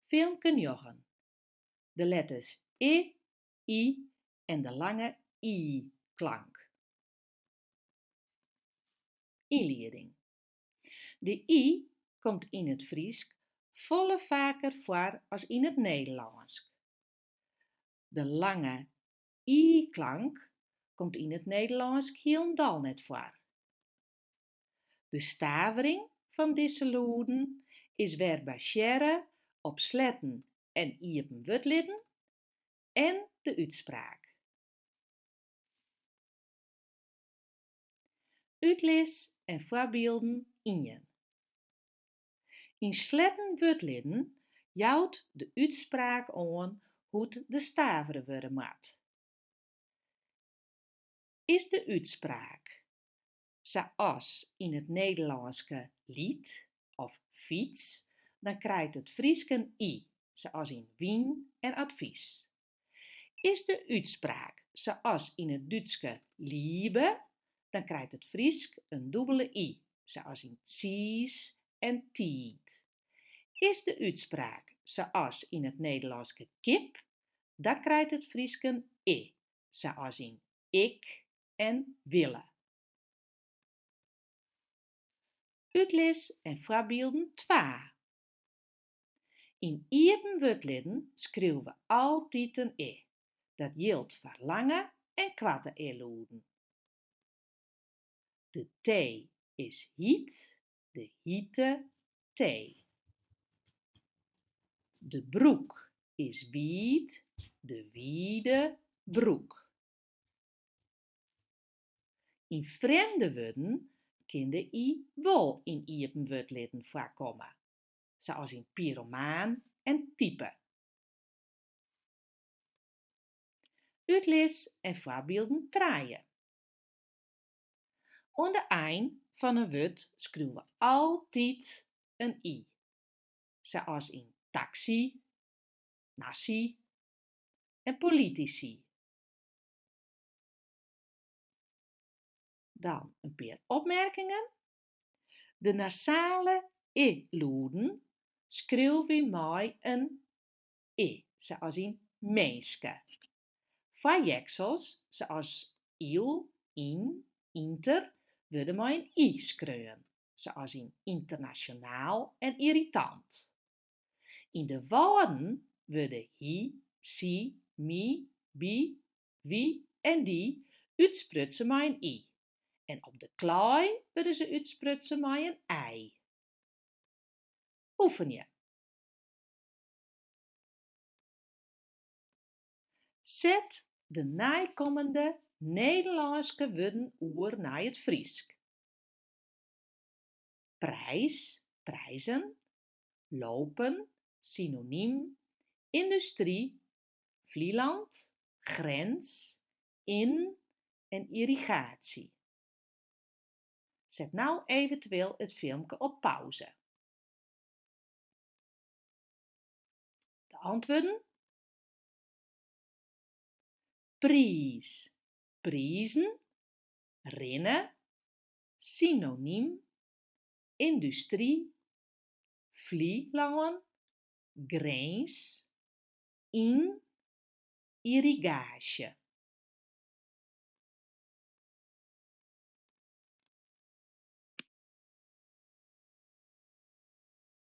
Filmke njoggen. De letters e, i en de lange ii-klank. Ynlieding. De i komt yn it Frysk folle faker foar as yn it Nederlânsk. De lange ii-klank komt yn it Nederlânsk hielendal net foar. De stavering fan dizze lûden is wer basearre op sletten en iepen wurdlidden en de útspraak. Útlis en foarbylden ien. Yn sletten wurdlidden jout de útspraak oan hoe't der stavere wurde moat. Is de útspraak sa as yn it Nederlânske liet of fyts, dan krijt it Frysk in i, sa as yn wyn en advys. Is de útspraak sa as yn it Dútske Liebe, dan krijt it Frysk in dûbele i, sa as yn tsiis en tiid. Is de útspraak sa as yn it Nederlânske kip, dan krijt it Frysk in e, sa as yn ik en wille. Útlis en foarbylden twa. Yn iepen wurdlidden skriuwe we altyd in e. Dat jildt foar lange en koarte e-lûden. De tee is hyt, de hite tee. De broek is wiid, de wide broek. Yn frjemde wurden kin de i wol yn iepen wurdlidden foarkomme, sa as yn pyromaan en type. Útlis en foarbylden trije. Oan de ein fan in wurd skriuwe we altyd in i, sa as yn taksy, nasy en politisy. Dan in pear opmerkingen. De nasale e-lûden skriuwe wy mei in e, sa as yn minske. Foarheaksels sa as yl, yn, ynter wurde mei in i skreaun, sa as yn ynternasjonaal en yrritant. Yn de Wâlden wurde hy, sy, my, by, wy en dy útsprutsen mei in i en op de Klaai wurde se útsprutsen mei in ij. Oefenje. Set de neikommende Nederlânske wurden oer nei it Frysk. Prijs, prijzen, lopen, synoniem, yndustry, Vlieland, grens, in en irrigatie. Set no eventueel it filmke op pauze. De antwurden? Priis, prizen, rinne, synonym, yndustry, Flylân, grins, yn, yrrigaasje.